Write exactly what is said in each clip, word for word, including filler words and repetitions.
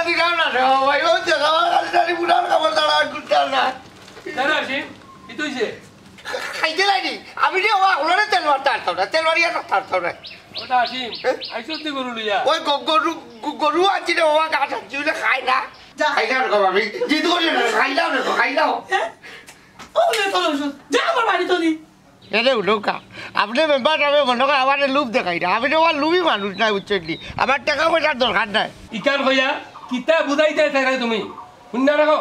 দিলাম না রে বাবা, ওই যে আমার খালি খালি বুড়ার কাপড় ছাড়া আর কুন্তা না। কেনে আসিম? কিতা অইছে? খাইতে লাইনি। আমি যে ও আখলরে তেল মারতে পারতাম না, তেল মারিয়া রাখতে পারতাম না। ওটা আসিম, এ? আইসত নি গরু লইয়া? ওই গ-, গরু, গ-, গরু আনছি রে বাবা, ঘাস আনছি, ওইটা খাই না। যা। খাই না রে বাবা, আমি জিদ করি না, খাইলাম রে, খাইলাম। এ? ও বলে, চলো, চলো। যা আমার বাড়ি তো নি। এরে উঠুকা, আপনে মেম্বার সাবে মনো করেন আমারে লোভ দেখাইরা। আমি তো আর লোভী মানুষ নায়, বুঝছইন নি? আমার টেকা পয়সার দরকার নাই। ইখান কইয়া কিতা বুঝাইতায় চাইরায় তুমি? হুনিয়া রাখো,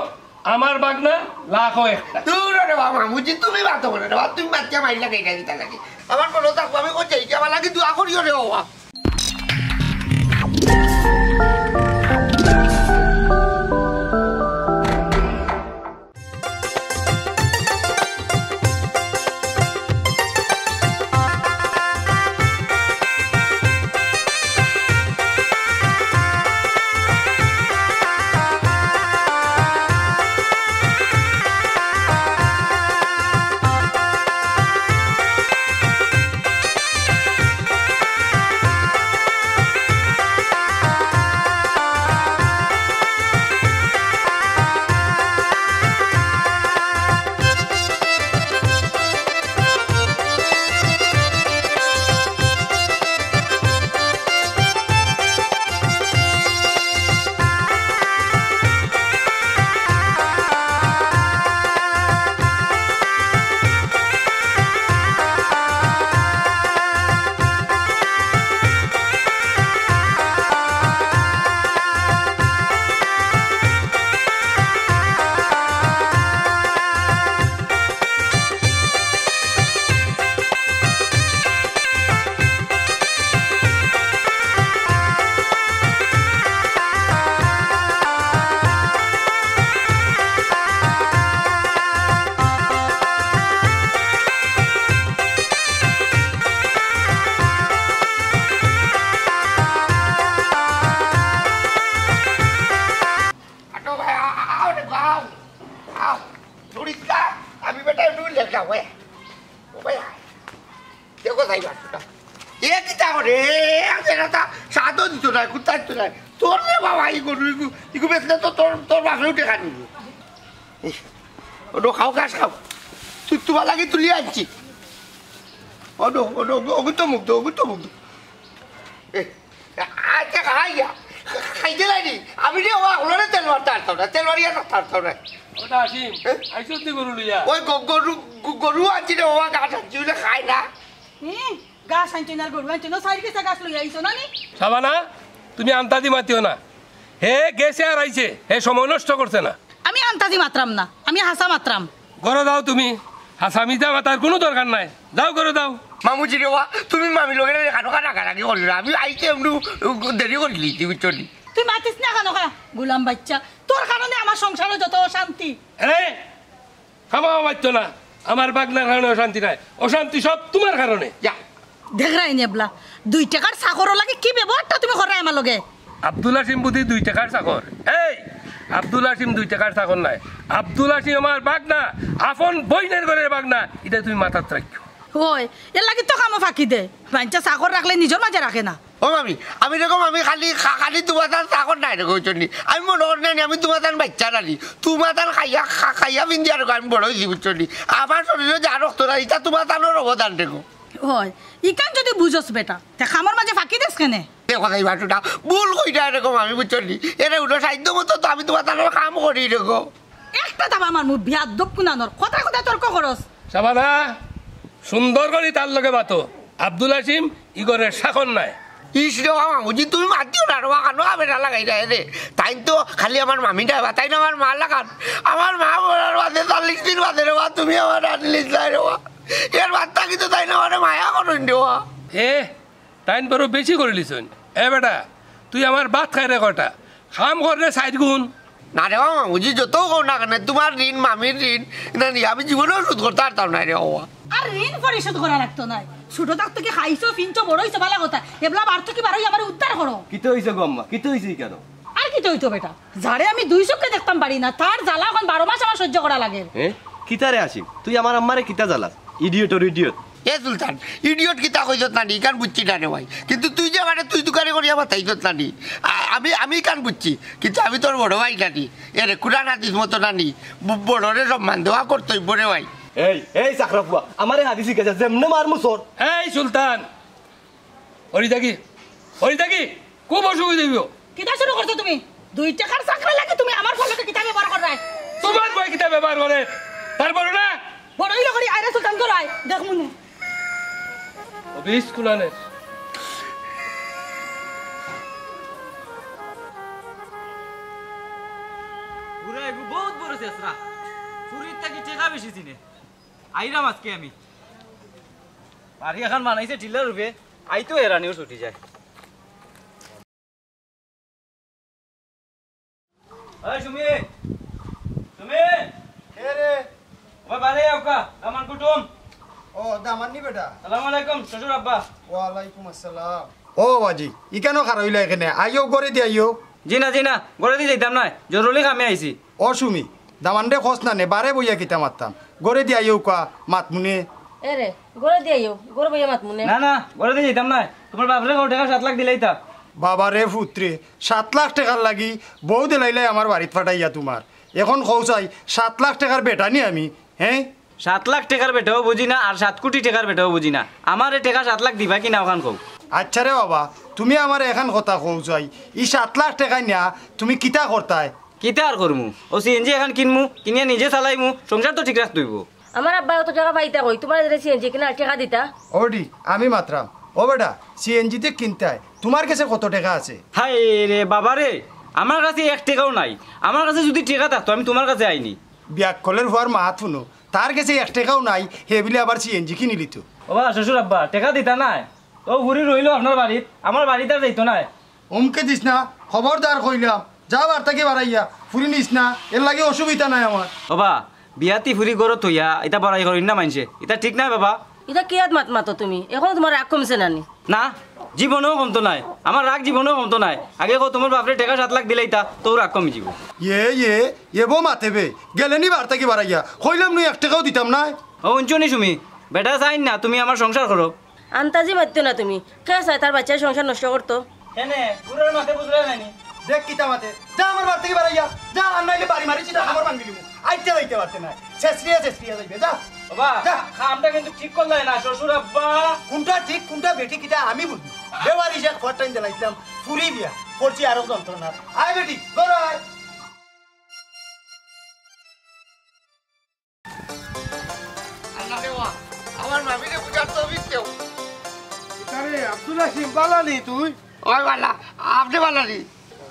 আমার ভাগনা লাখো একটা। দূর রে বাবা, মামুজি, তুমি মাতো না রে বাবা, তুমি মাতিয়া মাইর লাগাইরায় কিতার লাগি? আমার মনো থাকবো, আমি কই যাই কি, আমার লাগি দোয়া করিও রে বাবা। আটো ভাই, আ-, আ-, আও রে, আও, আও। দৌড়িস না, আমি বেটা একটু লেখা, ওই। ও ভাই, আয়। দেখো যাইবা, এ কিতা করে? এ, এরা তা সাদও দিত না, কুন্তা দিত না। তোর রে বাবা, ই গরু, ইগু, ইগু বেচলে তো তোর, তোর বাপেও টেকা নিব। ইস, ওটো খাও, ঘাস খাও। তুই তোমার লাগি তুলি আনছি। ওটো, ওটো, ওগু তো মুগ্ধ, ওগু তো মুগ্ধ। এ, আচ্ছা, খাইয়া, খাইতে লাইনি। আমি যে ও আখলরে তেল মারতে পারতাম না, তেল মারিয়া রাখতে পারতাম না। ওটা আসিম, এ? আইসত নি গরু লইয়া? ওই গ-, গরু, গ-, গরু আনছি রে বাবা, ঘাস আনছি, ওইটা খায় না। হুম, ঘাস আনছো না, গরু আনছো না, চাইর কেছা ঘাস লইয়া আইছো না নি? শাবানা, তুমি আন্তাজি মাতিও না। হে গেছে আর আইছে, হে সময় নষ্ট করছে না। আমি আন্তাজি মাতরাম না, আমি হাছা মাতরাম। ঘরো যাও তুমি, হাছা মিছা মাতার কুনু দরকার নাই। যাও ঘরো যাও। মামুজি রে ওয়া, তুমি মামি লগে রে কানো কানা কানাকি করিও না। আমি আইতে একটু দেরি করিলিছি, বুঝছো নি? তুই মাতিস না কানো কা, গোলাম বাইচ্চা। তোর কারণে আমার সংসারো যত অশান্তি। এরে, কামাও মাতিও না। আমার ভাগনার কারণে অশান্তি নায়, অশান্তি সব তুমার কারণে। যা। দেখরায়নি এবলা, দুই টেকার চাকরর লাগি কি ব্যবহারটা তুমি কররায় আমার লগে? আব্দুল হাসিম বুঝি দুই টেকার চাকর? এই, আব্দুল হাসিম দুই টেকার চাকর নায়। আব্দুল হাসিম আমার ভাগনা, আপন বইনের ঘরর ভাগনা, ইটা তুমি মাথাত রাখিও। ওই, এর লাগি তো কামো ফাঁকি দে। মাইনষে চাকর রাখলে নিজর মাঝে রাখে না। ও মামি, আমি দেখো মামি খালি খা-, খালি তুমাতান চাকর নায় রে, বুঝছো নি? আমি মনো করি না নি, আমি তুমাতান বাইচ্চা নানি। তুমাতান খাইয়া, খা-, খাইয়া পিন্দিয়া রে, আমি বড় অইছি, বুঝছো নি? আমার শরীরো যা রক্ত নাই, ইতা তুমাতানর অবদান দেখো। ওই, ইখান যদি বুঝস বেটা, তে কামর মাঝে ফাঁকি দেস কেনে? দেখো তাই বাটুটা, ভুল কইরা এরকম আমি, বুঝছো নি? এরে উঠো সাধ্য মতো তো আমি তুমাতানর কাম করি দেখো। একটা দাবা মারমু, বেয়াদ্দব কুনানর, কথায় কথায় তর্ক করস। শাবানা, সুন্দর করি তার লগে মাতো। আব্দুল হাসিম ই ঘরর চাকর নায়। ইস রে বাবা, মামুজি, তুমি মাতিও না রে বাবা, কানো বেটা লাগাইরায় রে। তাইন তো খালি আমার মামি নায় বা, তাইন আমার মা লাখান। আমার মা মরার বাদে চল্লিশ দিন বাদে রে বাবা, তুমি আমারে আনলিছ নায় রে বাবা। এর বাদ থাকি তো তাইন আমারে মায়া করইন রে বাবা। এ, তাইন বড় বেশি করিলিছইন। এ বেটা, তুই আমার ভাত খাইরে কয়টা, কাম কররে চাইর গুণ। না রে বাবা, মামুজি, যতউ কও না কেনে, তুমার ঋণ, মামির ঋণ, না নি, আমি জীবনেও শোধ করতাম পারতাম নায় রে বাবা। আর ঋণ পরিশোধ করা লাগতো নায়। ছোট থাকতে কি খাইছো, ফিনছো, বড় অইছো, ভালা কথা। এবলা বার থাকি বার অই আমারে উদ্ধার করো। কিতা অইছে গো আম্মা? কিতা অইছে ইখানো? আর কিতা অইতো বেটা? যারে আমি দুই চোখে দেখতাম পারি না, তার জ্বালা অখন বারো মাস আমার সহ্য করা লাগের। এ? কিতা রে আসিম? তুই আমার আম্মারে কিতা জ্বালাস? Idiot or idiot। এ সুলতান, ইডিয়ট কিতা কইছত নানি, ইখান বুঝছি না রে ভাই। কিন্তু তুই যে আমারে তুই তুকারি করিয়া মাতাইছত নানি, আ-, আমি, আমি ইখান বুঝছি, কিন্তু আমি তোর বড় ভাই নানি। এরে কুরআন হাদিস মতো নানি, ব-, বড়রে সম্মান দেওয়া কর্তব্য রে ভাই। এই, এই চাকরা ফুয়া, আমারে হাদিস শিখাইছে, যেমনে মারমু চড়। এই সুলতান, হরি থাকি, হরি থাকি, খুব অসুবিধা অইবো। কিতা শুরু করছো তুমি? দুই টেকার চাকরা লাগি তুমি আমার ফোনকে কিতা ব্যবহার কররায়? তোমার বই কিতা ব্যবহার করে? তার বড় না? বড় অইলে করি আইরে সুলতান করায়, দেখমুনে। অফিস কুলানের। বুড়া এগু বহুত বড় চেসরা। চুরির থাকি টেকা বেশি চিনে। আইরাম আজকে আমি। বাড়ি এখান বানাইছে টিলার রূপে, আইতো এরানিও ছুটি যায়। এই সুমি, সুমি। কে রে? ওই বারে আউক্কা, দামান কুটুম। ও, দামান নি বেটা? সালাম আলাইকুম, শ্বশুর আব্বা। ওয়ালাইকুম আসসালাম। ও বাজি, ইখানো খাড়া অইলা কেনে? আইও, ঘরেদি আইও। জি না, জি না, ঘরেদি যাইতাম নায়, জরুরি কামে আইছি। ও সুমি, দামানরে কছ না নে, বারে বইয়া কিতা মাততাম? ঘরেদি আইও কা, মাতমুনে। এরে, ঘরেদি আইও, ঘরে বইয়া মাতমুনে। না, না, ঘরেদি যাইতাম নায়। তোমার বাপরে কও টেকা সাত লাখ দিলাইতা। বাবারে ফুতরে, সাত লাখ টেকার লাগি বউ দিলাইলাই আমার বাড়িত ফাটাইয়া তোমার। এখন কও চাই, সাত লাখ টেকার বেটা নি আমি, হে? সাত লাখ টেকার বেটাও বুঝি না, আর সাত কুটি টেকার বেটাও বুঝি না। আমারে টেকা সাত লাখ দিবা কি না অখান কও। আচ্ছা রে বাবা, তুমি আমারে এখান কথা কও চাই, ই সাত লাখ টেকা নিয়া তুমি কিতা করতায়? কিতা আর করমু? অউ সিএনজি এখান কিনমু, কিনিয়া নিজে চালাইমু, সংসার তো ঠিক রাখতে অইবো। আমার আব্বায় অত টেকা পাইতা কই? তোমার যে সিএনজি কিনার টেকা দিতা। ওডি, আমি মাতরাম। ও বেটা, সিএনজি তে কিনতায়, তোমার গেছে কত টেকা আছে? হায় রে বাবা রে, আমার কাছে এক টেকাও নাই। আমার কাছে যুদি টেকা থাকতো, আমি তোমার কাছে আইনি। বিয়াক্কলের ফুয়ার মাত হুনো, তার গেছে এক টেকাও নাই, হে বিলে আবার সিএনজি কিনিলিতো। ওবা শ্বশুর আব্বা, টেকা দিতা নায়? অউ ফুরি রইলো আপনার বাড়িত, আমার বাড়িত আর যাইতো নায়। অমকে দিস না, খবরদার কইলাম, যা বার থাকি বারাইয়া, ফুরি নিস না, এর লাগি অসুবিধা নাই আমার। ওবা, বিয়াতি ফুরি ঘরো থইয়া, ইতা বড়াই করইন না মাইনষে, ইতা ঠিক নায় বাবা। ইতা কিয়াত মাত মাতো তুমি? এখনো তোমার রাগ কমছে না নি? না, জীবনেও কমতো নায়, আমার রাগ জীবনেও কমতো নায়। আগে কও তোমার বাপরে টেকা সাত লাখ দিলাইতা, তো রাগ কমি যিবো। ইয়ে, ইয়ে, এবো মাতে বে, গেলে নি বার থাকি বারাইয়া, কইলাম নু এক টেকাও দিতাম নায়। ও, হুনছো নি সুমি, বেটা চাইন না তুমি আমার সংসার করো। আন্তাজি মাতিও না তুমি। কে চায় তার বাইচ্চার সংসার নষ্ট করতো? কেনে? বুড়ার মাতে বুঝরায় নানি? দেখ কিতা মাতে। যা আমার বাড়ি থাকি বারাইয়া। যা, আর নাইলে বাড়ি মারি চিতা কামড় ভাঙ্গি দিমু। আইতে যাইতে পারতে নায়। ছেছরিয়া ছেছরিয়া যাইবে। যা। বাবা, যা। কামটা কিন্তু ঠিক করলায় না, শ্বশুর আব্বা। কুনটা ঠিক, কুনটা বেঠিক, ইটা আমি বুঝমু। বেওয়ারিশ এক ফরটাইন দিলাইছলাম, ফুরি বিয়া। পড়ছি আরো যন্ত্রণা। আয় বেটি, ঘরো আয়। আল্লাহ রে বা, আমার মামিরে বুঝার তৌফিক দেও। আরে আব্দুল হাসিম, বালা নি তুই? ওই বালা, আপনে বালা নি?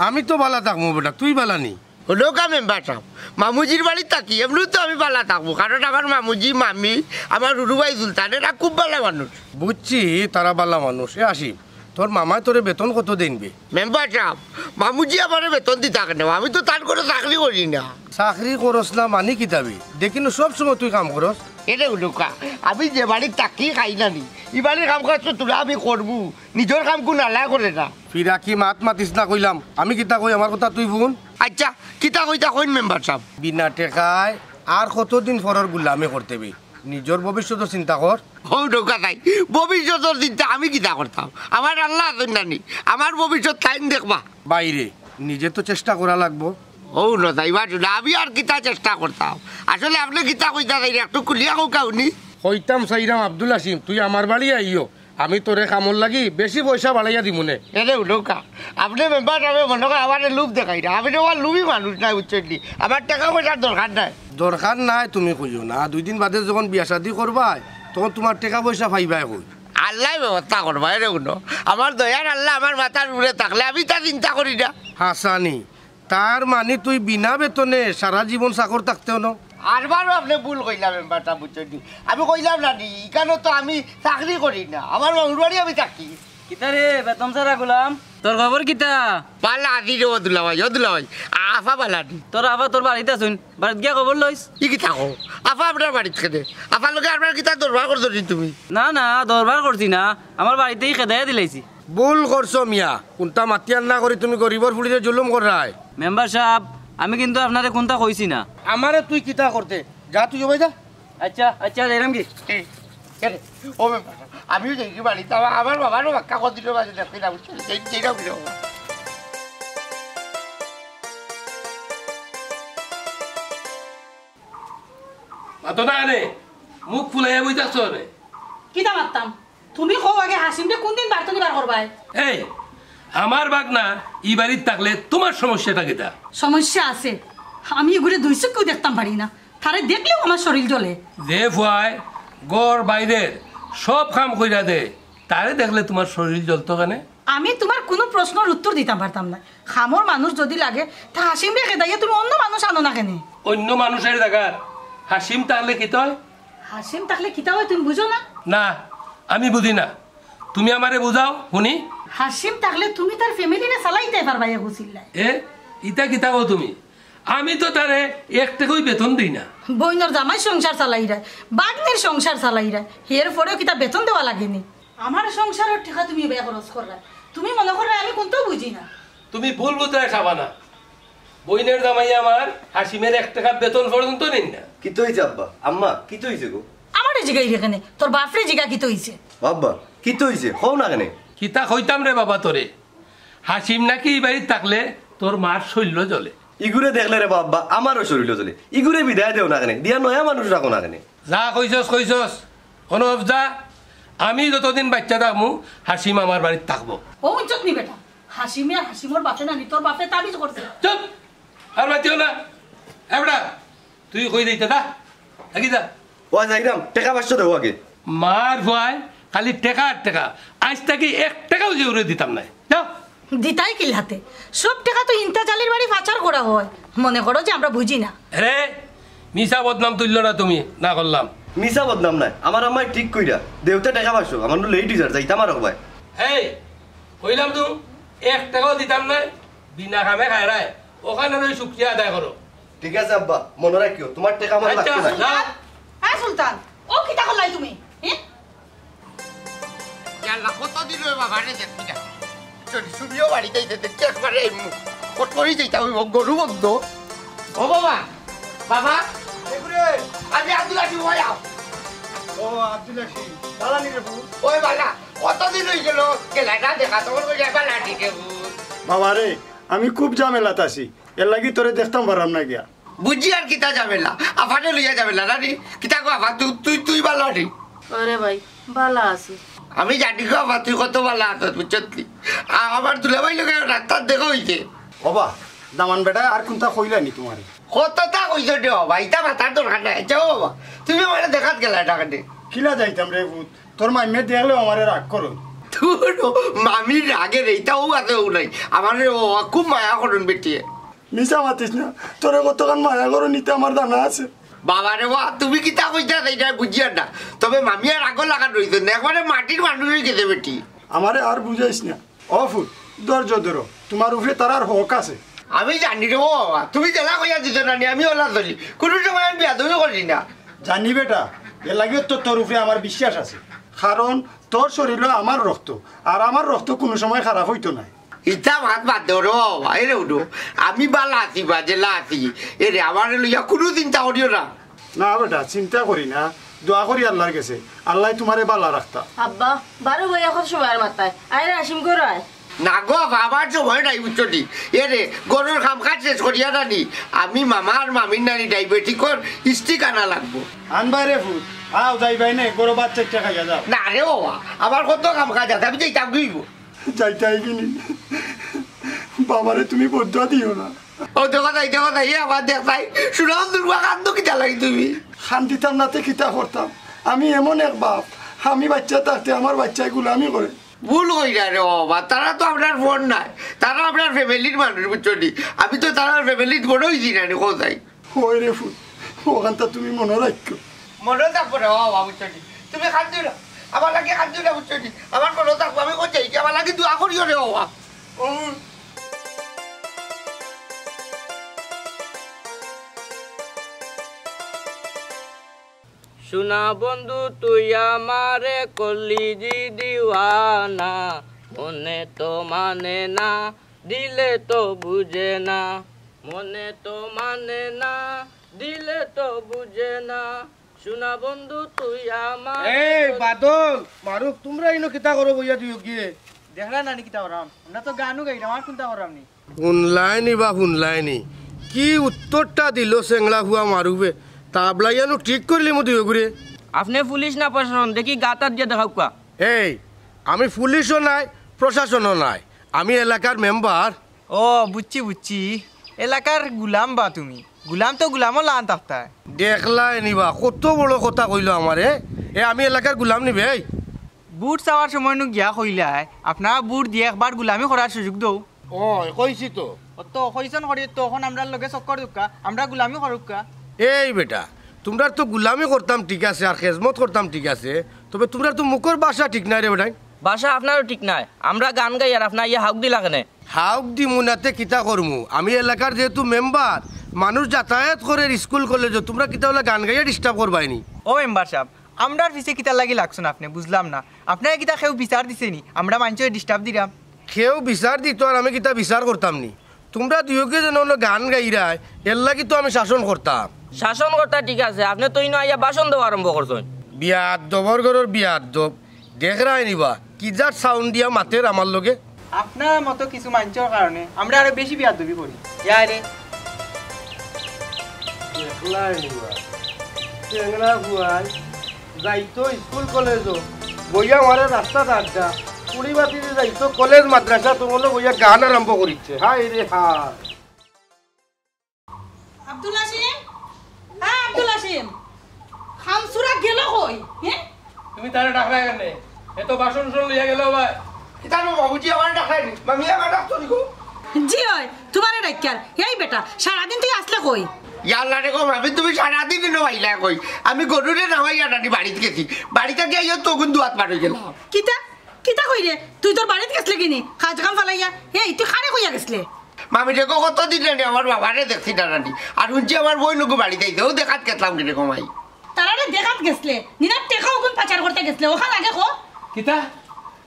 আমি তো বালা থাকমু বেটা, তুই বালা নি? হুনউক্কা মেম্বার সাব, মামুজির বাড়িত থাকি, এমনেও তো আমি বালা থাকমু, কারণ আমার মামুজি, মামি, আমার হুরু ভাই সুলতান, এরা খুব বালা মানুষ। বুঝছি, তারা বালা মানুষ। এ হাসিম, তোর মামায় তোরে বেতন কত দেইন বে? মেম্বার সাব, মামুজি আমারে বেতন দিতা কেনে? আমি তো তান ঘরো চাকরি করি না। চাকরি করস না মানি কিতা বে? দেখি নু সব সময় তুই কাম করস। এরে হুনউক্কা, আমি যে বাড়িত থাকি খাই না নি, ই বাড়ির কাম কাজ তো থুড়া আমি করমু, নিজর কাম কুনু আল্লায় করে না। ফিরাকি মাত মাতিস না কইলাম, আমি কিতা কই আমার কথা তুই হুন। আইচ্ছা, কিতা কইতা কইন মেম্বার সাব? বিনা টেকায় আর কতদিন পরর গুলামি করতে বে? নিজর ভবিষ্যতর চিন্তা কর। হউ নউক্কা তাই, ভবিষ্যতর চিন্তা আমি কিতা করতাম? আমার আল্লা আছইন না নি, আমার ভবিষ্যত তাইন দেখবা। বাইরে, নিজে তো চেষ্টা করা লাগবো। হউ না তাই বা না, আমি আর কিতা চেষ্টা করতাম? আসলে আপনে কিতা কইতা চাইরা একটু খুলিয়া কউক্কা হুনি। কইতাম চাইরাম আব্দুল হাসিম, তুই আমার বাড়ি আইও, আমি তোরে কামর লাগি বেশি পয়সা বাড়াইয়া দিমুনে। এরে হুনউক্কা, আপনে মেম্বার সাবে মনো কয় আমারে লোভ দেখাইরা, আমি তো আর লোভী মানুষ নায়, বুঝছইন নি? আমার টেকা পয়সার দরকার নাই। দরকার নাই তুমি কইও না, দুই দিন বাদে যখন বিয়া শাদি করবায়, তখন তুমার টেকা পয়সা পাইবায় কই? আল্লায় ব্যবস্থা করবা, এরে হুনো। আমার দয়ার আল্লা আমার মাথার উপরে থাকলে আমি ইতা চিন্তা করি না। হাছানি, তার মানি তুই বিনা বেতনে সারা জীবন চাকর থাকতে অনো? আরবারও আপনে ভুল কইলা মেম্বার সাব, বুঝছইন নি? আমি কইলাম না নি, ইখানো তো আমি চাকরি করি না, আমার মামুর বাড়ি আমি থাকি। কিতা রে, বেতন ছাড়া গুলাম? তোর খবর কিতা? বালা আছি রে ও দুলাভাই, ও দুলাভাই, আফা বালা নি? তোর আফা তোর বাড়িত আছইন, বাড়িত গিয়া খবর লইস। ই কিতা কও? আফা আপনার বাড়িত কেনে? আফার লগে আপনার কিতা দরবার করছো নি তুমি? না, না, দরবার করছি না, আমার বাড়িত ই খেদাইয়া দিলাইছি। ভুল করছো মিয়া, কুনটা মাতিয়ার না করি তুমি গরিবর ফুড়িরে জুলুম কররায়। মেম্বার সাব, আমি কিন্তু আপনারে কুনতা কইছি না। আমারে তুই কিতা করতে? যা তুই ওবায় যা। আইচ্ছা, আইচ্ছা, যাইরাম গি। কেন? ও মেম্বার, আমিও যাই কি বাড়িত, আমার, আমার বাবারও বাক্কা কদিনর মাঝে দেখতে না, বুঝছো? সেই, সেইটাও কিরকম। মাতো না রে, মুখ ফুলাইয়া বইতাছ রে। কিতা মাততাম? তুমি কও আগে, হাসিমরে কোন দিন বাড়ি থনে বার করবায়? এই, আমার ভাগনা ই বাড়িত থাকলে তোমার সমস্যাটা কিতা? সমস্যা আছে, আমি ইগুরে দুই চউখেও দেখতাম পারি না, তারে দেখলেও আমার শরীল জ্বলে। যে ফুয়ায় ঘর বাইরের সব কাম কইরা দে, তারে দেখলে তোমার শরীল জ্বলতো কেনে? আমি তোমার কুনু প্রশ্নর উত্তর দিতাম পারতাম না। কামর মানুষ যুদি লাগে, তে হাসিমরে খেদাইয়া তুমি অন্য মানুষ আনো না কেনে? অন্য মানুষর জাগাত হাসিম থাকলে কিতা অয়? হাসিম থাকলে কিতা অয় তুমি বুঝো না? না, আমি বুঝি না। তুমি আমারে বুঝাও, হুনি। হাসিম থাকলে তুমি তার ফ্যামিলিরে চালাইতায় পারবায়, এগু চিল্লায়। এ, ইতা কিতা কও তুমি? আমি তো তারে এক টেকাও বেতন দেই না। বইনর জামাইর সংসার চালাইরায়, ভাগনির সংসার চালাইরায়, এর পরেও কিতা বেতন দেওয়া লাগেনি? আমার সংসারর টেকা তুমি ব্যয় খরচ কররায়, তুমি মনো কররায় আমি কুন্তাউ বুঝি না। তুমি ভুল বুঝরায়, শাবানা। বইনর জামাই আমার হাসিমর এক টেকা বেতন পর্যন্ত নেইন না। কিতা অইছে আব্বা? আম্মা, কিতা অইছে গো? আমারে জিগাইরে কেনে? তোর বাপরে জিগা কিতা অইছে? আব্বা, কিতা অইছে? কও না কেনে? কিতা কইতাম রে বাবা তোরে? হাসিম নাকি ই বাড়িত থাকলে তোর মার শরীল জ্বলে। ইগুরে দেখলে রে বাবা, আমারও শরীল জ্বলে। ইগুরে বিদায় দেও না কেনে? দিয়া নয়া মানুষ রাখো না কেনে? যা কইছস, কইছস। অনো যা, আমি যতদিন বাইচ্চা থাকমু, হাসিম আমার বাড়িত থাকবো। ও হুনছত নি বেটা, হাসিমে আর হাসিমর বাপে নানি তোর বাপে তাবিজ করছে। চুপ! আর মাতিও না। এ বেটা, তুই কই যাইতে দা? আগে যা। ও যাইরাম, টেকা পাঁচশো দেও আগে। মার ফুয়ায় খালি টেকা আর টেকা। আইজ থাকি এক টেকাও যে ওরে দিতাম নায়। যাও। দিতায় কিলাতে? সব টেকা তো ইন্তাজ আলীর বাড়ি পাচার করা অয়। মনে করো যে আমরা বুঝি না। আরে, মিছা বদনাম তুললো না তুমি, না করলাম। মিছা বদনাম নায়, আমার আম্মায় ঠিক কইরা। দেউতা টেকা পাঁচশো, আমার নু লেট অইযার, যাইতাম আর অকবায়। এই, কইলাম তো, এক টেকাও দিতাম নায়, বিনা কামে খায়রায়, অখানর অউ শুকরিয়া আদায় করো। ঠিক আছে আব্বা, মনো রাখিও, তোমার টেকা আমার আচ্ছা, লাগতো নায়। যাও। হ্যাঁ সুলতান, ও কিতা করলাই তুমি? হ্যাঁ? ইয়াল্লা, কতদিন অয় বাবারে দেখি না। চলি, তুমিও বাড়িত আইতে দেখি একবারে আইমু। কত করি যাইতা অইবো, গরু বন্ধ। ও বাবা, বাবা, এগুরে। আমি আব্দুল হাসিম ভাই আও। ও, আব্দুল হাসিম, বালা নি রে বু? ওই বালা, কতদিন অই গেল, গেলা না দেখা, তখন কই যাবা লাঠি রে বু? বাবা রে, আমি খুব ঝামেলাত আছি, এর লাগি তোরে দেখতাম পারাম না গিয়া। বুঝি আর কিতা ঝামেলা, আফারে লইয়া ঝামেলা না রে? কিতা গো আফা, তুই, তুই, তুই বালা রে? ওরে ভাই, বালা আছি। আমি জানি গো আফা, তুই কত বালা আছস, বুঝছত নি? আ-, আমার দুলাভাই লগে রাস্তাত দেখা অইছে। ওবা, দামান বেটায় আর কুনতা কইলা নি তোমারে? কততা কইছে রে বাবা, ইতা মাতার দরকার নাই। যাও বাবা, তুমি আমারে দেখাত গেলা এটা কেনে? কিলা যাইতাম রে পুত, তোর মাইমে দেখলেও আমারে রাগ করইন। তোর মামির রাগে রে, ইতা ও আছে ও নাই। আমারে ও খুব মায়া করইন বেটিয়ে। মিছা মাতিস না, তোরে কতখান মায়া করইন ইতা আমার জানা আছে। বাবা রে বাবা, তুমি কিতা কইতায় ইটা বুঝিয়ার না। তবে মামিয়ে রাগও লাগাত রইছে না, একবারে মাটির মানুষ অই গেছে বেটি। আমারে আর বুঝাইস না। ও ফুত, ধৈর্য ধরো, তোমার উপরে তারার হক আছে। আমি জানি রে বাবা, তুমি যেলা কইয়া দিছো না নি, আমি ওলা চলি। কুনু সময় আমি বেয়াদবি করি না। জানি বেটা, এর লাগিও তো তোর উপরে আমার বিশ্বাস আছে, কারণ তোর শরীলো আমার রক্ত, আর আমার রক্ত কুনু সময় খারাপ অইতো নায়। ইতা মাত বাদ দেও রে বাবা, এরে উঠো। আমি বালা আছি বা যেলা আছি, এরে আমারে লইয়া কুনু চিন্তা করিও না। না বেটা, চিন্তা করি না, দোয়া করি আল্লার গেছে, আল্লায় তোমারে বালা রাখতা। আব্বা, বারো ভাই এখন সময় আর মাতায়, আয় রে হাসিম, ঘরো আয়। না গো, আমার সময় নাই, বুঝছো নি? এরে, ঘরর কাম কাজ শেষ করিয়া নানি, আমি মামা আর মামির নানি ডায়াবেটিকর স্টিক আনা লাগবো। আনবায় রে ফুত, আও যাইবায় নে, ঘরো ভাত চাইট্টা খাইয়া যাও। না রে বাবা, আমার কত কাম কাজ আছে, আমি যাইতাম গিয়া। যাইতায় গি নি? বাবারে তুমি বদদোয়া দিও না। ও দেখো তাই, দেখো তাই, এ আবার দেখ তাই, শুনাও দুর্গা কান্দো কিতা লাগি তুমি? কান্দিতাম না তে কিতা করতাম? আমি এমন এক বাপ, আমি বাইচ্চা থাকতে আমার বাইচ্চায় গুলামি করে। ভুল কইরা রে বাবা, তারা তো আপনার ফোন নাই, তারা আপনার ফ্যামিলির মানুষ, বুঝছো নি? আমি তো তারার ফ্যামিলিত বড় অইছি না রে, কোথায়? ওই রে ফুত, অখানতা তুমি মনো রাখিও। মনো থাকবো রে বাবা, বুঝছো নি? তুমি কান্দিও না, আমার লাগি কান্দিও না, বুঝছো নি? আমার মনো থাকবো, আমি কই যাই কি, আমার লাগি দোয়া করিও রে বাবা। উম। সোনা বন্ধু তুই আমারে করলি যে দিওয়ানা, মনে তো মানে না, দিলে তো বুঝে না, মনে তো মানে না, দিলে তো বুঝে না। সোনা বন্ধু তুই আমার। এই বাদল, মারুফ, তুমরা ইনো কিতা করো বইয়া দুইওগিয়ে? দেখরায় নানি কিতা করাম, আমরা তো গানও গাইরাম, আর কুনতা করাম নি? হুনলায়নি বা হুনলায়নি, কি উত্তরটা দিলো চেংড়া ফুয়া মারুফে। তাবলাইয়ানু ঠিক করিলিমু দুইওগুরে। আপনে পুলিশ না প্রশাসন, দেখি গাত আত দিয়া দেখাউক্কা। এই, আমি পুলিশও নায়, প্রশাসনও নায়, আমি এলাকার মেম্বার। ও, বুঝছি, বুঝছি। এলাকার গুলাম বা তুমি? গুলাম তো গুলামও লান থাকতায়। দেখলায়নি বা, কত বড় কথা কইলো আমারে। এ, আমি এলাকার গুলাম নি বে? ভুট চাওয়ার সময় নু গিয়া কইলায়, আপনারা ভুট দিয়া একবার গুলামি করার সুযোগ দেও। ও, কইছি তো। অত কইছন করি তো অখন আমরার লগে চক্কর দেউক্কা, আমরা গুলামি করুক্কা। এই বেটা, তুমরার তো গুলামি করতাম ঠিক আছে, আর খেজমত করতাম ঠিক আছে, তবে তুমরার তো মুখর ভাষা ঠিক নাই রে বেটাইন। ভাষা আপনারও ঠিক নাই, আমরা গান গাই আর আপনে আইয়া হাউক দিলা কেনে? হাউক দিমু না তে কিতা করমু? আমি এলাকার যেহেতু মেম্বার, মানুষ যাতায়াত করের স্কুল কলেজো, তুমরা কিতা অলা গান গাইয়া disturb করবায়নি? ও মেম্বার সাব, আমরার পিছে কিতার লাগি লাগছন আপনে? বুঝলাম না। আপনারে কিতা কেউ বিচার দিছে নি? আমরা মাইনষরে disturb দিরাম? কেউ বিচার দিতো আর আমি কিতা বিচার করতাম নি? তুমরা দুইওগিয়ে যেন অনো গান গাইরায়, এরলাগি তো আমি শাসন করতাম। শাসন করতা ঠিক আছে, আপনে তো ইনো আইয়া ভাষণ দেওয়া আরম্ভ করছন। বিয়াদ্দবর ঘরর বিয়াদ্দব, দেখরায়নি বা, কি যার sound দিয়া মাতের আমার লগে। আপনার মতো কিছু মাইনষর কারণে আমরা আরো বেশি বিয়াদ্দবি করি। ইয়া রে। দেখলায়নি বা, চেংড়া ফুয়ায় যাইতো স্কুল কলেজো, বইয়া মারে রাস্তাত আড্ডা, কুড়ি বাতি দি যাইতো কলেজ মাদ্রাসা, তো মনো বইয়া গান আরম্ভ করিচ্ছে। হায় রে হায়। আব্দুল হাসিম, হ্যাঁ আব্দুল হাসিম, খামসুরা গেল কই? হ্যাঁ? তুমি তারে ডাকরায় কেনে? এ তো বাসন উসন লইয়া গেল ভাই। ইতা নো বাবুজি, আমারে ডাকরায়নি। মামি, আমারে ডাকছো নি গো? জি অয়, তুমারে ডাকিয়ার। এই বেটা, সারাদিন তুই আছলে কই? ইয়াল্লা রে গো মামি, তুমি সারাদিন ইনো আইলায় কই? আমি গরুরে নাওয়াইয়া নানি বাড়িত গেছি। বাড়িত গিয়া আইয়া তো অগুন দুয়াত বার অই গেলাম। কিতা? কিতা কইরে? তুই তোর বাড়িত গেছলে কিনি? কাজ কাম ফালাইয়া? এই, তুই কারে কইয়া গেছলে? মামি রে গো, কতদিন নানি আমার বাবারে দেখছি না নানি। আর হুনছি আমার বইনগু বাড়িত আইছে, অউ দেখাত গেছলাম কিরে গো মাই। তারারে দেখাত গেছলে? নিনা টেকা অগুন পাচার করতে গেছলে, অখান আগে কও। কিতা?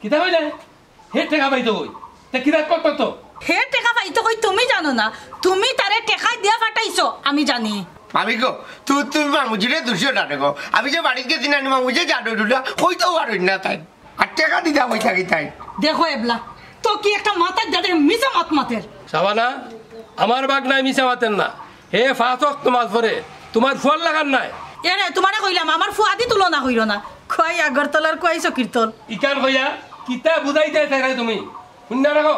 কিতা কইলে? হে টেকা পাইতো কই? তে কিতা করতো তো? হে টেকা পাইতো কই তুমি জানো না? তুমি তারে টেকা দিয়া ফাটাইছো, আমি জানি। মামি গো, তু-, তুমি মামুজিরে দুষিও না রে গো। আমি যে বাড়িত গেছি নানি, মামুজি জানো ডুলা, কইতেও পারইন না তাইন। আর টেকা দিতা কইতা কিতায়? দেখো এবলা, তো কি একটা মাথার দাঁতে মিছা মাত মাতের। শাবানা, আমার বাগনায় মিছা মাতের না। হে পাঁচ ওয়াক্ত নামাজ পড়ে, তুমার ফুয়ার লাখান নায়। এরে, তুমারে কইলাম, আমার ফুয়াদি তুলনা কইরো না। খোয়াই আগরতলার খোয়াই চকির তল। ইখান কইয়া কিতা বুঝাইতায় চাইরায় তুমি? হুনিয়া রাখো,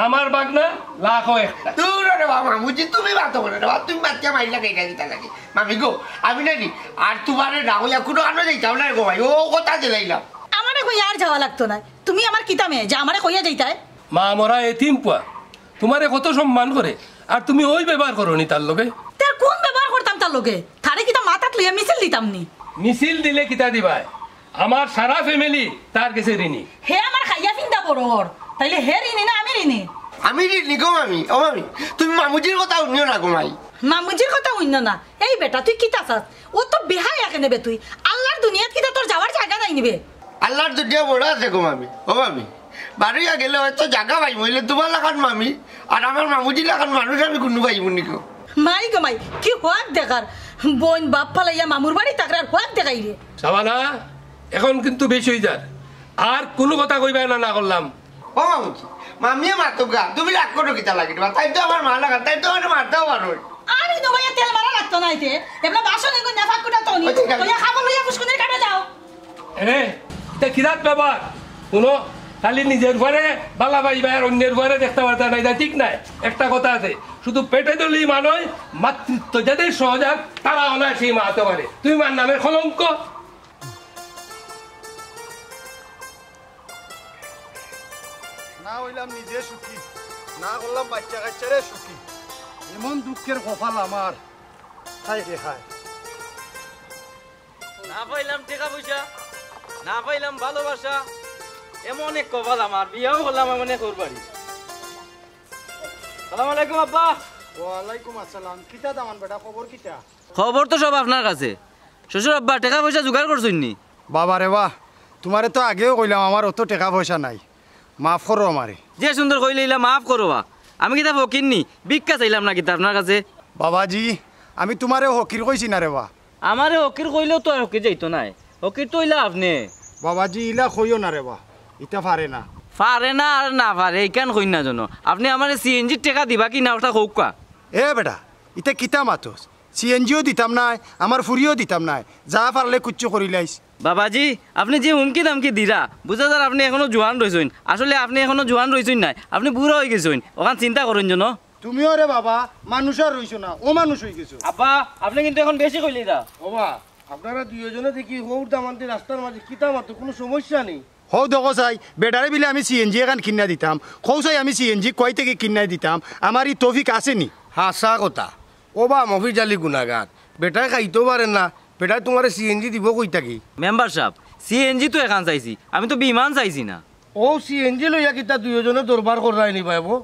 আমার বাগনা লাখো একটা। দুরো রে বাবা, মামুজি, তুমি মাতো না রে বাবা, তুমি মাতিয়া মাইলা খাইলা কিতা লাগে? মামি গো, আমি নানি, আর তুমারে না কইয়া কুনু কানো যাইতাম না রে গো মাই, অউ কথা দিলাইলাম। আমারে কইয়া আর যাওয়া লাগতো নায়। তুমি আমার কিতা মেয়ে যে আমারে কইয়া যাইতায়? মা মরা এতিম পুয়া, তুমারে কত সম্মান করে, আর তুমি অউ ব্যবহার করো নি তার লগে। তে কুন ব্যবহার করতাম তার লগে? তারে কিতা মাথাত লইয়া মিছিল দিতাম নি? মিছিল দিলে কিতা দিবায়? আমার সারা family তার গেছে ঋণী। হে আমার খাইয়া ফিন্দা বড় অর, তাইলে হে ঋণী না আমি ঋণী? আমি ঋণী গো মামি। ও মামি, তুমি মামুজির কথা হুনিও না গো মাই। মামুজির কথা হুনিও না? এই বেটা, তুই কিতা চাস? অউ তো বেহায়া কেনে বে তুই? আল্লার দুনিয়াত কিতা তোর যাওয়ার জাগা নাই নি বে? আল্লার দুনিয়া বড় আছে গো মামি। ও মামি, বারইয়া গেলে অয়তো জাগা পাইমু, অইলে তুমার লাখান মামি আর আমার মামুজি লাখান মানুষ আমি কুনু পাইমু নি গো। মাই গো মাই, কি হক দেখার। বইন বাপ ফালাইয়া মামুর বাড়ি থাকরার হক দেখাইরে। শাবানা, অখন কিন্তু বেশি অই যার। আর কুনু কথা কইবায় না, না করলাম। ও মামুজি, মামিয়ে মাতউক্কা, তুমি রাগ করো কিতা লাগি? তাইন তো আমার মা লাখান, তাইন তো আমারে মারতাও পারইন। আরে নবাইয়া তেল মারা লাগতো নায় তে। এবলা বাসন এগু নেফাক কুটা তো নি। ওই ঠিক আছে। কইয়া খাবো লইয়া ফুসকুনির কাটা যাও। এরে, ইতা কিরাত ব্যাপার? হুনো, খালি নিজের ফুয়ারে ভালা পাইবায় আর অইন্যর ফুয়ারে দেখতা পারতায় নায়, ইতা ঠিক নায়। একটা কথা আছে, শুধু পেটে ধরলেই মা নায়, মাতৃত্ব যাদের সহজাত, তারা অনায়াসেই মা অইতে পারে। তুমি মার নামে কলঙ্ক। না অইলাম নিজে সুখী, না করলাম বাইচ্চা কাইচ্চারে সুখী। এমন দুঃখের কপাল আমার, হায় রে হায়। না পাইলাম টেকা পয়সা, না পাইলাম ভালোবাসা, এমন এক কপাল আমার, বিয়াও করলাম এমন এক ঘর বাড়ি। সালাম আলাইকুম আব্বা। ওয়ালাইকুম আসসালাম। কিতা দামান বেটা, খবর কিতা? খবর তো সব আপনার কাছে। শ্বশুর আব্বা, টেকা পয়সা জোগাড় করছইন নি? বাবা রে বাহ, তুমারে তো আগেও কইলাম আমার অত টেকা পয়সা নাই, মাফ করো আমারে। যে সুন্দর কইলে ইলা মাফ করো বা। আমি কিতা ফকির নি? ভিক্ষা চাইলাম না কিতা আপনার কাছে? বাবাজি, আমি তুমারে ফকির কইছি না রে বা। আমারে ফকির কইলেও তো আর ফকির যাইতো নায়। ফকির তো অইলা আপনে। বাবাজি, ইলা কইও না রে বা, ইতা পারে না। পারে না আর না পারে, ইখান কইন না যেন। আপনে আমারে সিএনজির টেকা দিবা কি না, ওটা কউক্কা। এ বেটা, ইতা কিতা মাতস? সিএনজিও দিতাম নায়, আমার ফুরিও দিতাম নায়, যা পারলে কুচ্ছু করিলাইস। বাবাজি, আপনে যে হুমকি দামকি দিরা, বুঝা যার আপনে এখনো জোয়ান রইছইন। আসলে আপনে এখনো জোয়ান রইছইন নায়, আপনে বুড়া অইগেছইন। অখান চিন্তা করইন যেন। তুমিও রে বাবা, মানুষ আর রইছো না, অমানুষ অইগেছো। আব্বা, আপনে কিন্তু এখন বেশি কইলিরা। ওবা, আপনারা দুইওজনে দেখি হউর দামান্দে রাস্তার মাঝে কিতা মাতো, কুনু সমস্যা নি? হউ দেখো চাই, বেটারে বিলে আমি সিএনজি এখান কিনা দিতাম, কও চাই আমি সিএনজি কই থাকি কিনা দিতাম, আমার ই তৌফিক আছে নি? হাছা কথা। ওবা মফিজ আলী গুনাগার, বেটায় খাইতেও পারে না, বেটায় তুমারে সিএনজি দিবো কই থাকি? মেম্বার সাব, সিএনজি তো এখান চাইছি, আমি তো বিমান চাইছি না। অউ সিএনজি লইয়া কিতা দুইওজনে দরবার কররায় নি ভাইবো?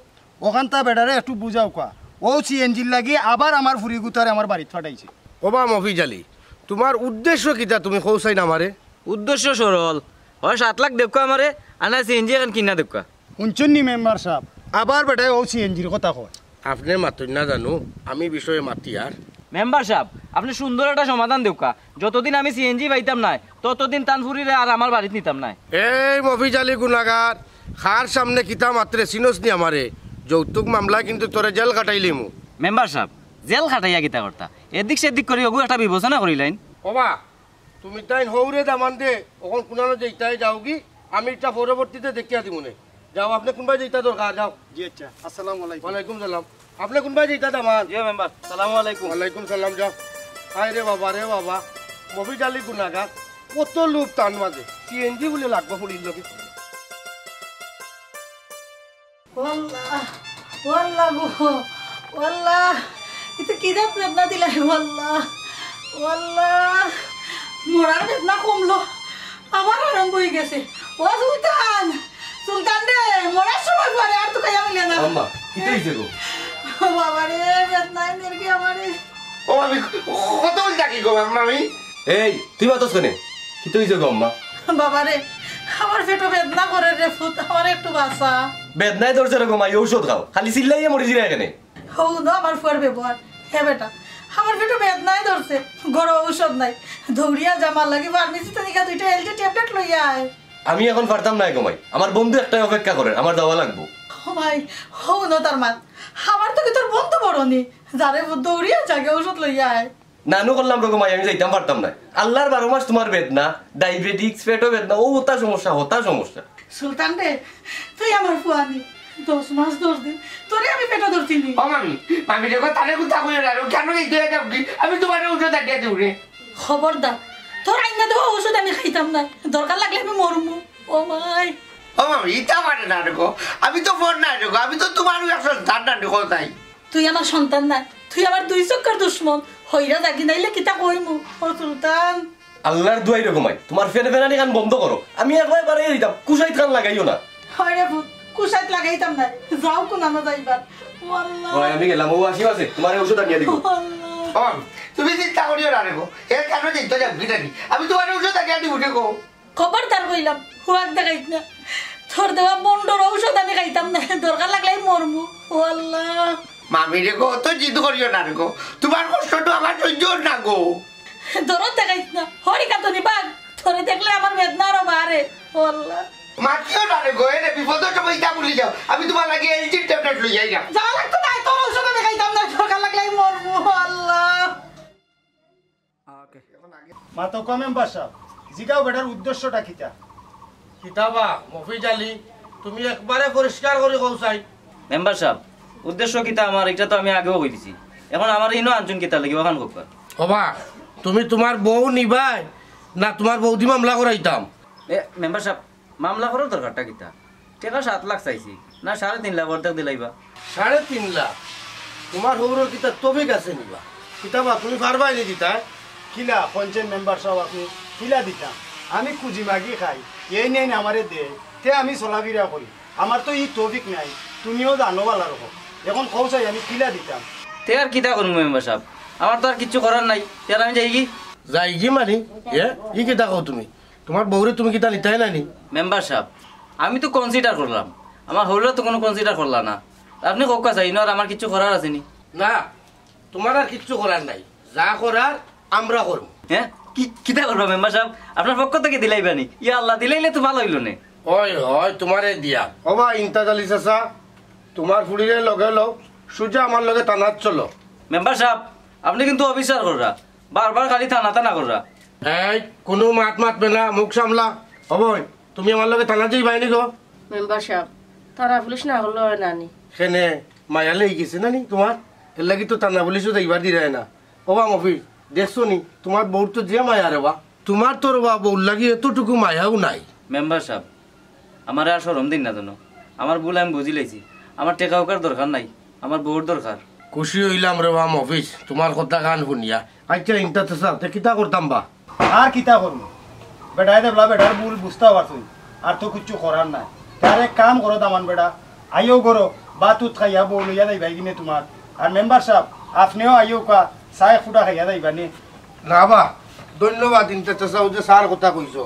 অখানতা বেটারে একটু বুঝাউক্কা। অউ সিএনজির লাগি আবার আমার ফুরিগুতারে আমার বাড়িত ফাটাইছে। ওবা মফিজ আলী, তুমার উদ্দেশ্য কিতা তুমি কও চাই না আমারে? উদ্দেশ্য সরল, অয় সাত লাখ দেউক্কা আমারে, আর না সিএনজি এখান কিনা দেউক্কা। হুনছইন নি মেম্বার সাব, আবার বেটায় অউ সিএনজির কথা কয়। আপনে মাতইন না জানু, আমি বিষয়ে মাতিয়ার। মেম্বার সাব, আপনে সুন্দর একটা সমাধান দেউক্কা। যতদিন আমি সিএনজি পাইতাম নায়, ততদিন তান ফুরিরে আর আমার বাড়িত নিতাম নায়। এই মফিজ আলী গুনাগার, কার সামনে কিতা মাতরে চিনস নি আমারে? যৌতুক মামলায় কিন্তু তোরে জেল খাটাইলিমু। মেম্বার সাব, জেল খাটাইয়া কিতা করতা? এদিক সেদিক করি অগু একটা বিবেচনা করিলাইন। ওবা, তুমি তাইন হউরে দামান্দে, অখন কুনানো যাইতায় যাওগি, আমি ইটা পরবর্তীতে দেখিয়া দিমুনে। যাও, আপনে কুনবায় যাইতা দরকার, যাও। জি আচ্ছা, আসসালামু আলাইকুম। ওয়ালাইকুম সালাম। আপনে কুনবায় যাইতা দামান্দ? জি মেম্বার, সালামু আলাইকুম। ওয়ালাইকুম সালাম, যাও। হায় রে বাবা, রে বাবা, মফিজ আলী গুনাগার, কত লোভ তান মাঝে, সিএনজি বুলে লাগবো ফুরির লগে। ওয়াল্লাহ, ওয়াল্লাহ গো, ওয়াল্লাহ, ইতা কি জাত বেদনা দিলায়, ওয়াল্লাহ, ওয়াল্লাহ, মরার বেদনা কমলো, আবার আরম্ভ অইগেছে। ও সুলতান, সুলতান রে, মরার সময় পরে আর তো খাইয়া মিলে না। আম্মা, কিতা অইছে গো? বাবা রে, বেদনায় নেরকি আমারে। ও আমি কত বলি থাকি গো আম্মা আমি। এই, তুই মাতস কেনে? কিতা অইছে গো আম্মা? বাবা রে, আমার পেটো বেদনা করের রে ফুত, আমারে একটু বাঁচা। বেদনায় ধরছে রে গো মাই, ঔষধ খাও। খালি চিল্লাইয়া মরি জিরা এখানে। হউ না আমার ফুয়ার ব্যবহার। হে বেটা, আমার পেটো বেদনায় ধরছে, ঘরো ঔষধ নাই। দৌড়িয়া যা মার লাগি ফার্মেসিত নিকা দুইটা এলজি ট্যাবলেট লইয়া আয়। আমি এখন পারতাম নায় গো মাই, আমার বন্ধু একটায় অপেক্ষা করের, আমার যাওয়া লাগবো। ও মাই, হউ না তার মাত, আমার তো কি তোর বন্ধু বড় নি? যারে দৌড়িয়া যাগে ঔষধ লইয়া আয়। নানু করলাম রে গো মাই, আমি যাইতাম পারতাম নায়। আল্লার বারো মাস তুমার বেদনা, ডায়াবেটিক্স, পেটো বেদনা, অউ হতা সমস্যা, হতা সমস্যা। সুলতান রে, তুই আমার ফুয়া নি, দশ মাস দশ দিন তোরে আমি পেটো ধরছি নি। ও মামি, মামি দেখো, তারে কুন্তা কইও না, কেনে এই দয়া যাও কি? আমি তুমারে ঔষধ আনিয়া দিমু রে। খবরদার, তোর আইনা দেওয়া ঔষধ আমি খাইতাম নায়, দরকার লাগলে আমি মরমু। ও মাই। ও মামি, ইতা পারে না রে গো, আমি তো ফোন নাই রে গো, আমি তো তুমার একজন ধার না রে গো তাই। তুই আমার সন্তান নায়, তুই আমার দুই চক্ষর দুশমন। হইরা যাগি, নাইলে কিতা কইমু? ও সুলতান। আল্লার দুয়াই রে গো মাই, তুমার ফেনে ফেনানি খান বন্ধ করো। আমি একবায় বাড়াইয়া দিতাম, কুশাইত খান লাগাইও না। হয় রে ফুত, কুশাইত লাগাইতাম নায়। যাও কুনানো যাইবার। ও আল্লাহ। হয়, আমি গেলাম, অউ আসিম আছে, তুমারে ঔষধ আনিয়া দিবো। ও আল্লাহ। ও মামি, তুমি চিন্তা করিও না রে গো, এর কারণে দিন তো যাবি নাকি? আমি তুমারে ঔষধ আনিয়া দিমু রে গো। খবরদার কইলাম, হুয়াক দেখাইত না। তোর দেওয়া বন্ডর ঔষধ আমি খাইতাম নায়, দরকার লাগলে আমি মরমু। ও আল্লাহ। মামি রে গো, অত জিদ করিও না রে গো, তুমার কষ্ট তো আমার সহ্য অর না গো। দরদ দেখাইত না, হরি কাতনি বাঘ, তোরে দেখলে আমার বেদনা আরো বাড়ে। ও আল্লাহ। মাতিও না রে গো, এরে বিপদর সময় ইতা ভুলি যাও, আমি তুমার লাগি এলজির ট্যাবলেট লই যাই না। যা লাগতো নায়, তোর ঔষধ আমি খাইতাম নায়, দরকার লাগলে আমি মরমু। ও আল্লাহ। মাতউক্কা মেম্বার সাব, জিগাও বেটার উদ্দেশ্যটা কিতা? কিতা বা, মফিজ আলী, তুমি একবারে পরিষ্কার করি কও চাই। মেম্বার সাব, উদ্দেশ্য কিতা আমার, ইটা তো আমি আগেও কই দিছি। এখন আমারে ইনো আনছইন কিতার লাগি, অখান কউক্কা। ওবা, তুমি তুমার বউ নিবায় না তুমার বউদি মামলা করাইতাম? এ, মেম্বার সাব, মামলা করার দরকারটা কিতা? টেকা সাত লাখ চাইছি, না সাড়ে তিন লাখ অর্ধেক দিলাইবা? সাড়ে তিন লাখ? তুমার হউরর কিতা তৌফিক আছে নি বা? কিতা বা তুমি পারবায় নি দিতায়? কিলা, পঞ্চায়েত মেম্বার সাব আপনে, কিলা দিতাম? আমি খুজি মাগি খাই, এই নেই আমারে দে, তে আমি চলাফিরা করি। আমার তো ই তৌফিক নাই, তুমিও জানো ভালা রকম। এখন কও চাই আমি কিলা দিতাম? তে আর কিতা করমু মেম্বার সাব? আমার তো আর কিচ্ছু করার নাই, তে আর আমি যাইগি। যাইগি মানে? এ? ই কিতা কও তুমি? তুমার বউরে তুমি কিতা নিতায় না নি? মেম্বার সাব, আমি তো consider করলাম, আমার হউরর তো কুনু consider করলা না। আপনে কউক্কা চাই, ইনো আর আমার কিচ্ছু করার আছে নি? না, তুমার আর কিচ্ছু করার নাই, যা করার আমরা করমু। হ্যাঁ, কি কিতা করবা মেম্বার সাব? আপনার পক্ষ থাকি দিলাইবা নি? ইয়া আল্লাহ, দিলাইলে তো ভালা অইলো নে। অয় অয়, তুমারে দিয়া। ও বা ইমতাজ আলী চাচা, তুমার ফুড়িরে লগে লও, সুজা আমার লগে থানাত চলো। মেম্বার সাব, আপনে কিন্তু অবিচার কররা, বারবার খালি থানা থানা কররা। এই, কুনু মাত মাতবে না, মুখ সামলা। অবই, তুমি আমার লগে থানাত যাইবায় নি গো? মেম্বার সাব, থানা পুলিশ না করলে অয় না নি? কেনে, মায়া লেগি গেছে না নি তুমার? এরলাগি তো থানা পুলিশও যাইবার দিরায় না। ও বা মফিজ, দেখছো নি, তুমার বউর তো যে মায়া রে বা। তুমার তো রে বা বউর লাগি এতটুকু মায়াও নাই। মেম্বার সাব, আমারে আর শরম দিন না জানো, আমার ভুল আমি বুঝিলাইছি। আমার টেকা উকার দরকার নাই, আমার বউর দরকার। খুশি অইলাম রে বা মফিজ, তুমার কথা খান হুনিয়া। আইচ্ছা, ইমতাজ চাচা, তে কিতা করতাম বা? আর কিতা করমু? বেটায় দেখলা বেটার ভুল বুঝতা পারছইন, আর তো কিচ্ছু করার নাই। তে আর এক কাম করো দামান বেটা, আইও করো, ভাত উত খাইয়া বউ লইয়া যাইবায় গিনে তুমার। আর মেম্বার সাব, আপনেও আইও কা, চা এক ফুটা খাইয়া যাইবা নে। না বা, ধন্যবাদ ইমতাজ চাচা, অউ যে চার কথা কইছো।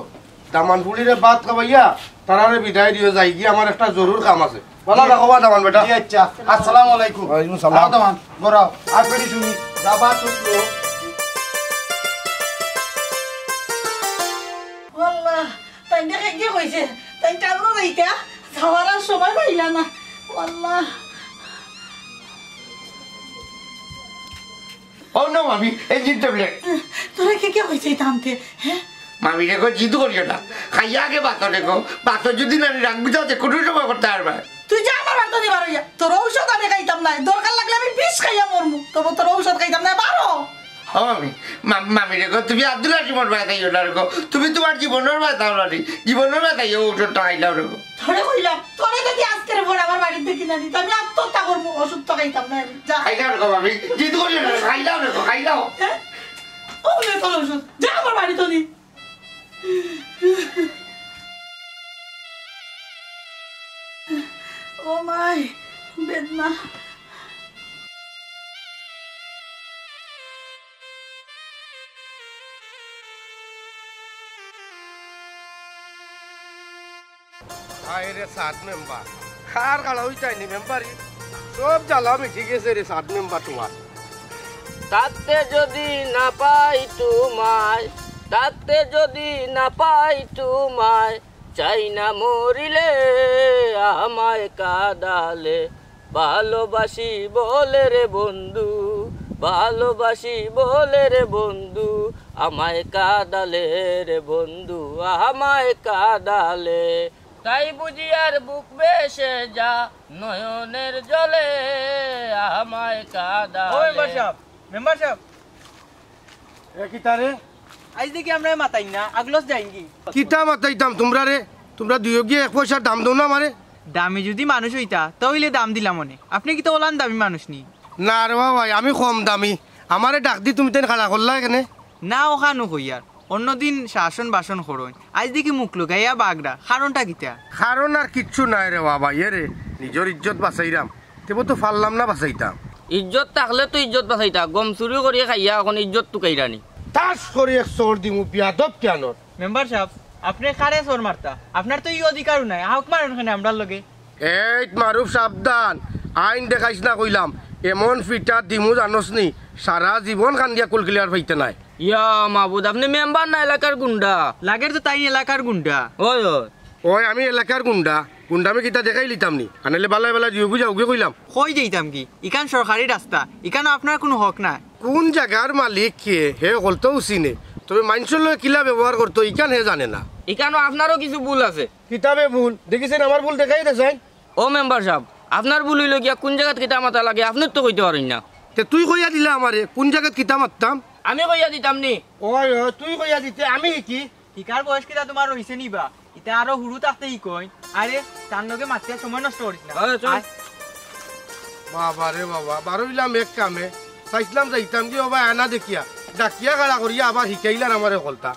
দামান ফুড়িরে ভাত খাবাইয়া তারারে বিদায় দিও, যাইগি, আমার একটা জরুর কাম আছে। ভালা থাকো বা দামান বেটা। জি আইচ্ছা, আসসালামু আলাইকুম। ওয়ালাইকুম সালাম। আও দামান, ঘরো আও। আর বেটি শুনি, যাবা তো। আল্লাহ, তাইন দেখে কি কইছে? তাইন টাউনো যাইতা, যাওয়ার আর সময় পাইলা না। আল্লাহ। ও না মামি, এই যে ট্যাবলেট। তোরে কে কে কইছে ইতা আনতে, হ্যাঁ? মামি রে গো, জিদ করিও না। খাইয়া আগে ভাত রে গো। ভাত যদি না রাখবি, যাতে কুনু সময় করতে পারবা। তুই যা আমার বাড়ি থাকি বার অইয়া। তোর ঔষধ আমি খাইতাম নায়। দরকার লাগলে আমি বিষ খাইয়া মরমু। তবু তোর ঔষধ খাইতাম নায়, বারো। ও মামি, মা-, মামি রে গো, তুমি আব্দুল হাকিমর বায় যাইও না রে গো। তুমি তুমার জীবনর বায় যাও না রে। জীবনর বায় যাইও, ঔষধটা খাইলাও রে গো। তোরে কইলাম, তোরে যদি আজকের পর আমার বাড়িত দেখি না নি, তে আমি আত্মহত্যা করমু, ঔষধ তো খাইতাম নায় আমি। যা। খাইলাও রে গো মামি, জিদ করিও না, খাইলাও রে গো, খাইলাও। হ্যাঁ? ও নে তোর ঔষধ, যা আমার বাড়ি থাকি। ও মাই, বেদনা। হায় রে সাত মেম্বার, কার কালা অইতায় নি মেম্বারি, সব জ্বালা মিটি গেছে রে সাত মেম্বার তুমার। থাকতে যদি না পাই তোমায়, থাকতে যদি না পাই তোমায়, চাই না মরিলে আমায় কাদালে। ভালোবাসি বলে রে বন্ধু, ভালোবাসি বলে রে বন্ধু, আমায় কাদালে রে বন্ধু, আমায় কাদালে। তাই বুঝি আর বুক ভেসে যা নয়নের জলে, আমায় কাদালে। ও মেম্বার সাব, মেম্বার সাব। এ কিতা রে? আইজ দেখি আমরারে মাতাইন না, আগলছ যাইন গি? কিতা মাতাইতাম তুমরারে? তুমরা দুইও গিয়া এক পয়সার দাম দেও না আমারে। দামি যুদি মানুষ অইতা, তা অইলে দাম দিলাম অনে। আপনে কিতা অলান দামি মানুষ নি? না রে বা ভাই, আমি কম দামি। আমারে ডাক দি তুমি তাইন খাড়া করলায় কেনে? না, অখানউ কইয়ার। অন্যদিন শাসন ভাষণ করইন, আইজ দেখি মুখ লুকাইয়া বাগড়া, কারণটা কিতা? কারণ আর কিচ্ছু নাই রে বা ভাই, এরে নিজর ইজ্জত বাঁচাইরাম, তেবো তো পারলাম না বাঁচাইতাম। ইজ্জত থাকলে তো ইজ্জত বাঁচাইতা, গম চুরি করি খাইয়া অখন ইজ্জত তুকাইরানি। ঠাস করি এক চড় দিমু, বিয়াদব কিয়ানোর। মেম্বার সাব, আপনে কারে চড় মারতা? আপনার তো ই অধিকারও নাই, আউক মারইন কেনে আমরার লগে। এই মারুফ সাবধান, আইন দেখাইস না কইলাম, এমন ফিটা দিমু জানোস নি, সারা জীবন কান্দিয়া কুল কিলিয়ার পাইতে নায়। ইয়া মাবুদ, আপনে মেম্বার না এলাকার গুন্ডা? লাগের তো তাইন এলাকার গুন্ডা। ওই, ওই। ওই, আমি এলাকার গুন্ডা, গুন্ডামি কিতা দেখাইলিতাম নি? আনাইলে বালায় বালায় দিও বুঝা উগে কইলাম। কই যাইতাম কি? ইখান সরকারি রাস্তা, ইখানো আপনার কুনু হক নাই। কুন জাগার মালিক কে? হে অকলতাউ চিনে, তবে মাইনষর লগে কিলা ব্যবহার করতো, ইখান হে জানে না। ইখানো আপনারও কিছু ভুল আছে। কিতা বে ভুল? দেখিছেন আমার ভুল দেখাই দেছেন। ও মেম্বার সাব, আপনার ভুল অইলো গিয়া কুন জাগাত কিতা মাতা লাগে, আপনে তো কইতে পারইন না। তে তুই কইয়া দিলে আমারে, কুন জাগাত কিতা মাততাম? আমি কইয়া দিতাম নি? ওই, ওই, তুই কইয়া দিতে, আমি কি? ইকার বয়স কিতা তুমার রইছে নি বা? ইতা আরো হুরু থাকতে ই কইন। আরে, তার লগে মাতিয়া সময় নষ্ট করিস না। আরে, চল। আয়। বাবা রে বাবা, বারইলাম এক কামে, চাইছিলাম যাইতাম কি বাবা আনা দেখিয়া, ডাকিয়া খাড়া করিয়া আবার হিকাইলার আমারে হকলতা।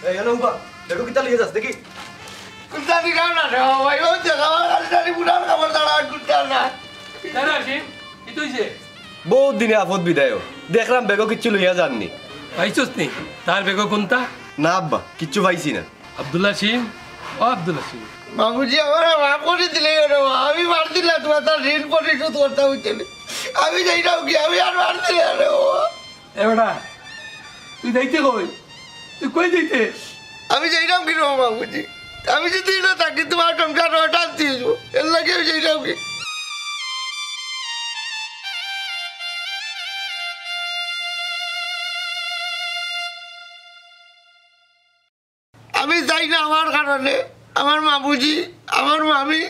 এই, এনো উবা, বেগো কিতা লইয়া যাস, দেখি। কুন্তা দিলাম না রে বাবা, ও জাগা, জানি বুড়ার খবর দাঁড়া, কুন্তা না। কেন আসিম? কিতা অইছে? বউত দিনে আফত বিদায়। দেখরাম বেগো কিচ্ছু লইয়া যাননি। পাইছস নি? তার বেগো কুন্তা? না আব্বা, কিচ্ছু পাইছি না। আব্দুল আসিম, ও আব্দুল আসিম, মামুজি, আমারে মাফ করি দিলে রে বাবা, আমি পারছি না, তুমার তার ঋণ পরিশোধ করতাম অইছে নি। আমি যাইরাম কি, আমি আর পারছি না রে বাবা। এ বেটা, তুই যাইতে কই? তুই কই যাইতে? আমি যাইরাম কি রে বাবা, মামুজি? আমি যদি না থাকি, তুমার সংসার অশান্তি অইবো, এর লাগি আমি যাইরাম কি। আমি চাই না আমার কারণে আমার মামুজি, আমার মামি,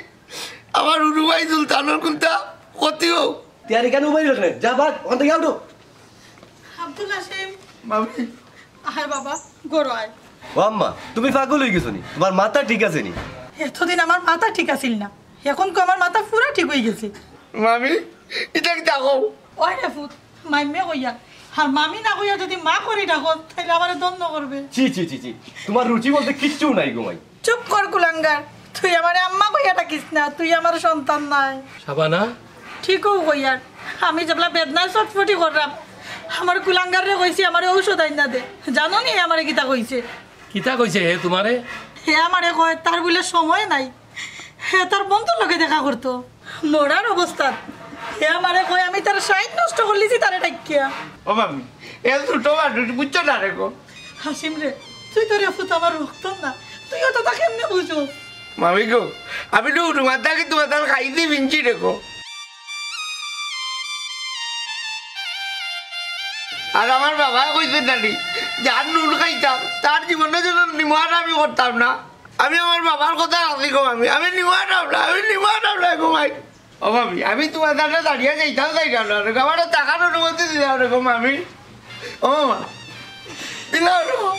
আমার হুরু ভাই সুলতানর কুন্তা ক্ষতি হোক। তে আর ইখান উবাই রাখলে, যা ভাগ, অখান থাকি আউটো। আব্দুল হাসিম। মামি। আয় বাবা, ঘরো আয়। ও আম্মা, তুমি পাগল অই গেছো নি? তুমার মাথা ঠিক আছে নি? এতদিন আমার মাথা ঠিক আছিল না, অখন তো আমার মাথা পুরা ঠিক অই গেছে। মামি, ইটা কিতা কও? ওই রে ফুত, মাইম্মে কইয়া, আর মামি না কইয়া যদি মা করি ডাকো, তাইলে আমারে দণ্ড করবে। ছি, ছি, ছি, ছি, তুমার রুচি বলতে কিচ্ছু নাই গো মাই। চুপ কর কুলাঙ্গার, তুই আমারে আম্মা কইয়া ডাকিস না, তুই আমার সন্তান নায়। শাবানা? ঠিকউ কইয়ার, আমি যেবলা বেদনায় ছটফটি কররাম, আমার কুলাঙ্গাররে কইছি আমারে ঔষধ আইন্না দে। জানো নি আমারে কিতা কইছে? কিতা কইছে হে তুমারে? হে আমারে কয় তার বুলে সময় নাই, হে তার বন্ধুর লগে দেখা করতো। মরার অবস্থাত হে আমারে কয় আমি তার সাইত নষ্ট করলিছি তারে ডাকিয়া। ও মামি, এ ছোট মানুষ বুঝছো না রে গো। হাসিম রে, তুই তো রে ফুত আমার রক্ত না, তুই অততা কেমনে বুঝো? মামি গো, আমি তো উঠুমার থাকি তুমার তার খাইছি ফিনছি রে গো। আর আমার বাবায় কইছে নানি, যার নুন খাইতাম, তার জীবনে যেন নিমা হারামি করতাম না। আমি আমার বাবার কথা রাখছি গো মামি, আমি নিমা হারাম না, আমি নিমা হারাম না গো মাই। ও মামি, আমি তুমার সাথে দাঁড়িয়ে যাইতাম চাইতাম না রে গো, আমার থাকার অনুমতি দিলাও রে গো মামি। ও মামা, দিলাও রে গো।